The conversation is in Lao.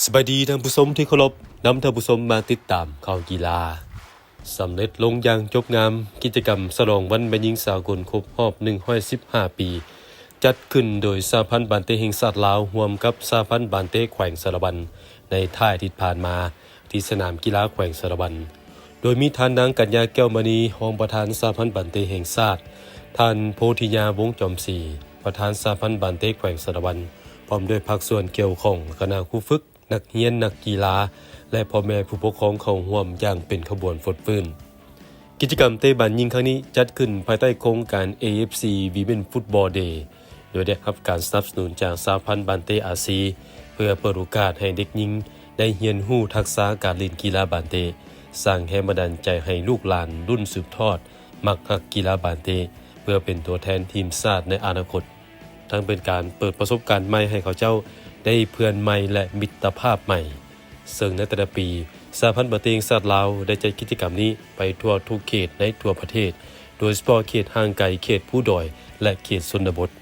ສະບາຍດີທ່ານຜູ້ຊົມທີ່ເຄົາລົບ, ນຳທ່ານຜູ້ຊົມມາຕິດຕາມຂ່າວກິລາ. ສຳເລັດລົງຢ່າງຈົບງາມ ກິດຈະກຳສະຫຼອງວັນແມ່ຍິງສາກົນຄົບຮອບໜຶ່ງຮ້ອຍສິບຫ້າປີ, ຈັດຂຶ້ນໂດຍສະຫະພັນບານເຕະແຫ່ງຊາດລາວ ຮ່ວມກັບສະຫະພັນບານເຕະແຂວງສາລະວັນ ໃນທ້າຍອາທິດຜ່ານມາ ທີ່ສະໜາມກິລາແຂວງສາລະວັນ, ໂດຍມີທ່ານນາງ ກັນຍາ ແກ້ວມະນີ ຮອງປະທານສະຫະພັນບານເຕະແຫ່ງຊາດ, ທ່ານ ໂພທິຍາ ວົງຈອມສີ ປະທານສະຫະພັນບານເຕະແຂວງສາລະວັນ ພ້ອມດ້ວຍພາກສ່ວນກ່ຽວຂ້ອງ, ຄະນະຄູຝຶກ, ນັກຮຽນ, ນັກກິລາ ແລະ ພໍ່ແມ່ຜູ້ປົກຄອງເຂົ້າຮ່ວມຢ່າງເປັນຂະບວນຟົດຟື້ນ. ກິດຈະກຳເຕະບານຍິງຄັ້ງນີ້ຈັດຂຶ້ນພາຍໃຕ້ໂຄງການ ເອເອັຟຊີ Women Football Day ໂດຍໄດ້ຮັບການສະໜັບສະໜູນຈາກສະຫະພັນບານເຕະອາຊີ ເພື່ອເປີດໂອກາດໃຫ້ເດັກຍິງໄດ້ຮຽນຮູ້ທັກສະການຫຼິ້ນກິລາບານເຕະ, ສ້າງແຮງບັນດານໃຈໃຫ້ລູກຫຼານລຸ້ນສືບທອດ ມັກຮັກກິລາບານເຕະ ເພື່ອເປັນຕົວແທນທີມຊາດໃນອະນາຄົດ, ທັງເປັນການເປີດປະສົບການໃໝ່ໃຫ້ເຂົາເຈົ້າໄດ້ເພື່ອນໃໝ່ ແລະ ມິດຕະພາບໃໝ່. ເຊິ່ງໃນແຕ່ລະປີ, ສະຫະພັນບານເຕະແຫ່ງຊາດລາວໄດ້ຈັດກິດຈະກຳນີ້ໄປທົ່ວທຸກເຂດໃນທົ່ວປະເທດ, ໂດຍສະເພາະເຂດຫ່າງໄກ, ເຂດພູດອຍ ແລະ ເຂດຊົນນະບົດ.